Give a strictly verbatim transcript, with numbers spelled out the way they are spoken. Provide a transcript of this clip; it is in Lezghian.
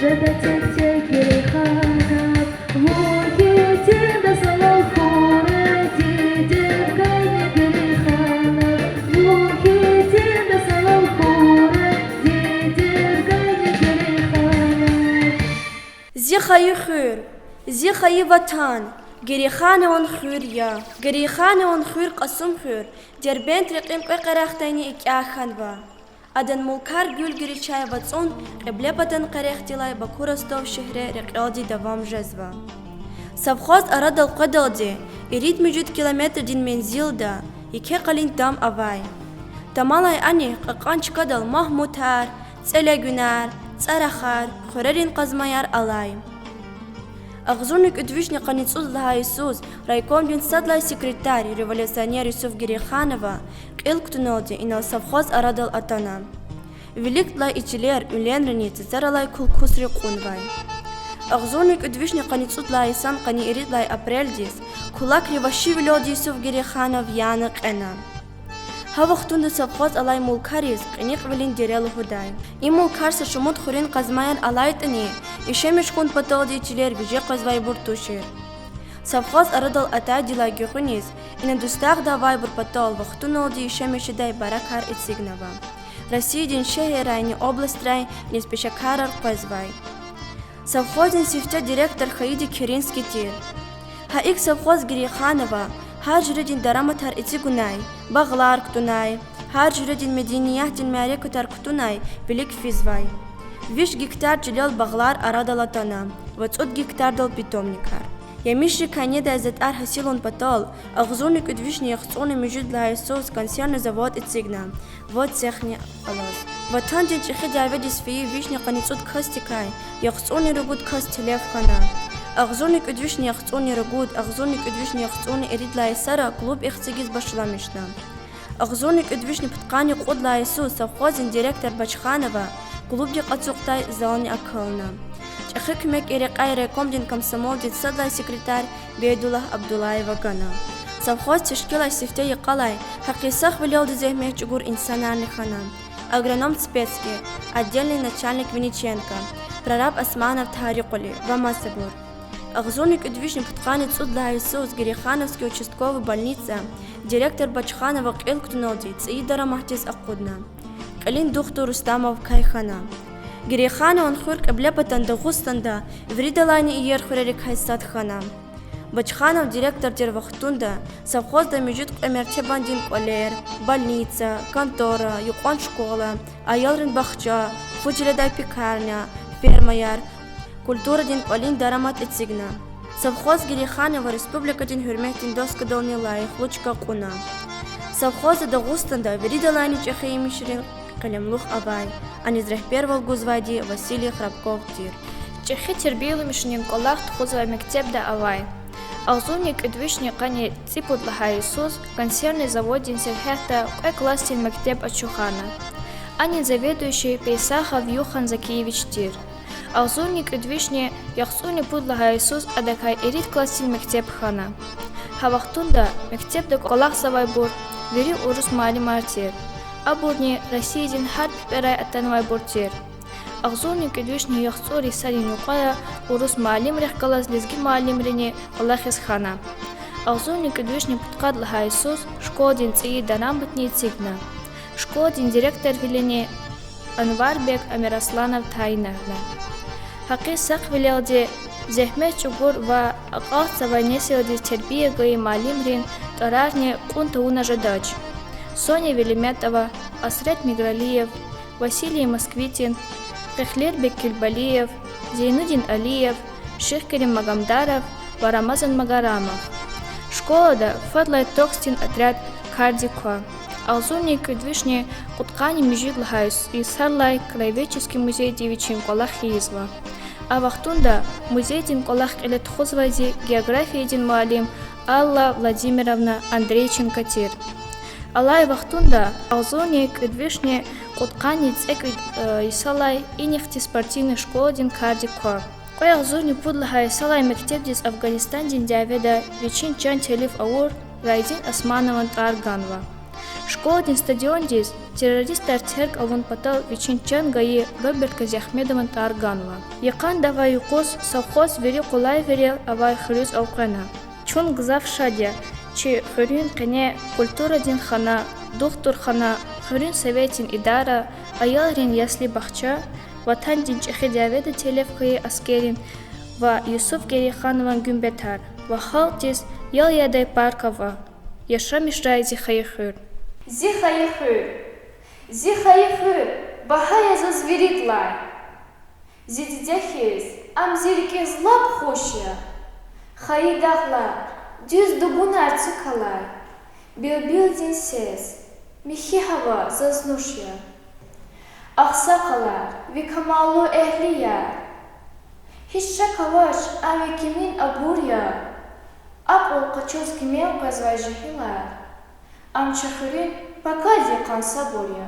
Зи хайи хуьр, зи хайи ватан, Герейханован хуьр я. Герейханован хуьр Кьасумхуьр Дербент рекьин кьве къерехдайни экӀя хьанва. Адан мулкар гуьлгуьричай вацӀун кьиблепатан къерехдилай Баку-Ростов шегьре рекьелди давам жезва. Совхоз арадал къведалди ирид-муьжуьд километрдин мензилда еке къалин там авай. Тамалай анихъ кьакьан чкадал магьмутар, цӀелегуьнар, цӀарахар, хуьрерин къазмаяр алай. Агъзурни кӀуьд вишни къанни цӀуд лагьай йисуз райкомдин сад лагьай секретарь, революционер Юсуф Герейханова кьил кутуналди инал совхоз арадал атана. Виликдилай и чилер уьленрини цацар алай кул-кусри кьунвай. Агъзурни кӀуьд вишни къанни цӀуд лагьай йисан къанни ирид лагьай апрелдиз кулакри вагьшивилелди Юсуф Герейханов яна кьена. Гьа вахтунда совхоз алай мулкариз Кьиникьвилин дере лугьудай. И мулкар са шумуд хуьруьн къазмаяр алайтӀани, яшамиш хьун паталди и чилер виже къвезвайбур тушир. Совхоз арадал атайдалай гуьгъуьниз ина дустагъда авайбур патал вахтуналди яшамиш жедай баракар эцигнава. Россиядин шегьеррайни областрай иниз пешекарар къвезвай. Совхоздин сифте директор хьайиди Керенский тир. Гьа икӀ совхоз Герейханова гьар жуьредин дараматар эцигунай, багълар кутунай, гьар жуьредин медениятдин мярекатар кутунай вилик физвай. Виш гектар чилел багълар арадал атана ва цӀуд гектардал питомникар. Емишрикай недай затӀар гьасилун патал агъзурни кӀуьд вишни яхцӀурни муьжуьд лагьай йисуз консервный завод эцигна ва цехни алаз. Ватандин чӀехи дяведиз фейи вишни къанни цӀуд касдикай яхцӀурни ругуд кас телеф хьана. Агъзурни кӀуьд вишни яхцӀурни ругуд, агъзурни кӀуьд вишни яхцӀурни ирид лагьай йисара клуб эхцигиз башламишна. Агъзурни кӀуьд вишни пудкъанни кьуд лагьай йисуз совхоздин директор Бачханова клубдихъ ацукьдай зални акална. ЧӀехи куьмек и рекьяй райкомдин комсомолдин сад лагьай секретарь Бейдуллагь Абдуллаева гана. Совхоз тешкилай сифте йикъалай гьакъисагъвилелди зегьмет чӀугур инсанарни хьана: агроном Цепецкий, отделный начальник Винниченко, прораб Османов Тарикъули ва масабур. Агъзурни кӀуьд вишни пудкъанни цӀуд лагьай йисуз Герейхановский участковый больница директор Бачханова кьил кутуналди цӀийи дараматдиз акъудна. Кьилин духтур Рустамовакай хьана. Герейханован хуьр Кьиблепатан Дагъустанда виридалайни иер хуьрерикай сад хьана. Бачханов директор тир вахтунда совхозда муьжуьд кьве мертебадин кӀвалер, больница, контора, юкьван школа, аялрин бахча, фу чиледай пекарня, фермаяр, культурадин кӀвалин дарамат эцигна. Совхоз Герейханова республикадин гьуьрметдин доскадални лайихлу чка кьуна. Совхозда Дагъустанда виридалайни чӀехи емишрин къелемлух авай, аниз регьбервал гузвайди Василий Храбков тир. ЧӀехи тербияламишунин кӀвалах тухузвай мектебда авай. Агъзурни кӀуьд вишни къанни цӀипуд лагьай йисуз консервный заводдин сергьятда кьве классдин мектеб ачухарна. Анин заведующий Пейсахов Юхан Закиевич тир. Агъзурни кӀуьд вишни яхцӀурни пуд лагьай йисуз адакай ирид классдин мектеб хьана. Гьа вахтунда мектебда кӀвалахзавайбур вири урус муаллимар тир. Абурни Россиядин гьар пипӀерай атанвайбур тир. Агъзурни кӀуьд вишни яхцӀур йисарин юкьвая урус муаллимрихъ галаз лезги муаллимрини кӀвалахиз хьана. Агъзурни кӀуьд вишни пудкъад лагьай йисуз школадин цӀийи дараматни эцигна. Школадин директорвилени Анварбек Амирасланов тайинарна. Гьакъисагъвилелди зегьмет чӀугур ва акьалтзавай несилдиз тербия гайи муаллимрин тӀварарни кьун тавуна жедач. Соня Велиметова, Асрет Мигралиев, Василий Москвитин, Къехлербек Килбалиев, Зейнудин Алиев, Шихкерим Магомдаров ва Рамазан Магарамов. Школада фадлай тохтин отряд кардик ква. Агъзурни кӀуьд вишни кьудкъанни муьжуьд лагьай йисарлай краеведческий музейди вичин кӀвалах ийизва. А вахтунда музейдин кӀвалах кьиле тухузвайди географиядин муаллим Алла Владимировна Андрейченко тир. Алай вахтунда, агъзурни кӀуьд вишни кьудкъанни цӀекӀуьд йисалай инихъди спортивный школадин кардик ква. Кьве агъзурни пуд лагьай йисалай мектебдиз Афганистандин дяведа вичин чан телеф авур Райдин Османован тӀвар ганва. Школадин стадиондиз Террористар терг авун патал вичин чан гайи Роберт Казиахмедован тӀвар ганва. Йикъандин авай юкъуз совхоз вири къулайвилер авай хуьруьз элкъвена. Чун гзаф шад я, чи хуьруьн къене культурадин хана, духтурхана, хуьруьн советдин идара, аялрин ясли-бахча, Ватандин чӀехи дяведа телеф хьайи аскеррин ва Юсуф Герейханован гуьмбетар ва халкьдиз ял ядай парк ава. Яшамиш хьурай зи хайи хуьр. Зи хайи хуьр. Зи хайи хуьр багьа я заз виридалай. Зи диде хьиз ам зи рикӀиз лап хуш я. Хайи дагълар, дуьз дугунар цик алай, билбилдин сес, михьи гьава заз нуш я. Агъсакъалар, ви камаллу эгьлияр, гьич шак авач, ам ви кимин абур я. Акьул къачуз кимел къвезвай жегьилар, ам чи хуьруьн пакад йикъан сабур я.